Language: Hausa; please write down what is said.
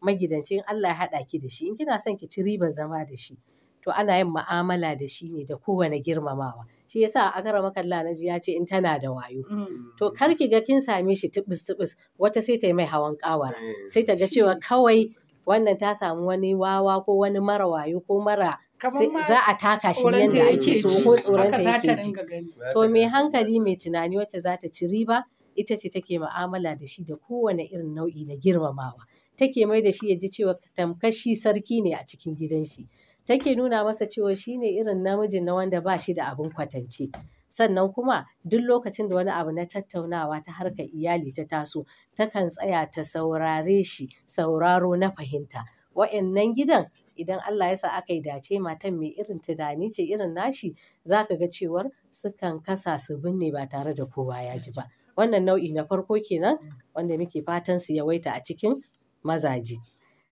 Magidanci, in Allah ya haɗa ki da shi, in kina son ki ci ribar zama da shi, to ana yin mu'amala da shi ne da kowane girmamawa. Shi yasa a akara makalla na ji ya ce in tana da wayo. To kar ki ga kin same shi tubus tubus, wata sai ta yi mai hawan ƙawara. Sai ta ga cewa kawai wannan ta samu wani wawa ko wani mara wayo ko mara Kamar ma za a taka shi tsoronta yadda yake ake so ji, ko tsoronta haka za ta yake ji. ringa gani. To mai hankali, mai tunani, wacce za ta ci riba, ita ce take mu'amala da shi da kowane irin nau'i na girmamawa. Take mai da shi ya ji cewa tamkar shi sarki ne a cikin gidan shi. Take nuna masa cewa shi ne irin namijin na wanda ba shi da abin kwatance. Sannan kuma duk lokacin da wani abu na tattaunawa ta harkar iyali ta taso, takan tsaya ta saurare shi sauraro na fahimta. Wa'annan gidan, idan Allah ya sa aka yi dace matan mai irin tunani ce irin nashi, za ka ga cewar sukan kasa su binne ba tare da kowa ya ji ba. Wannan nau'i na farko kenan wanda muke fatan su yawaita a cikin mazaje.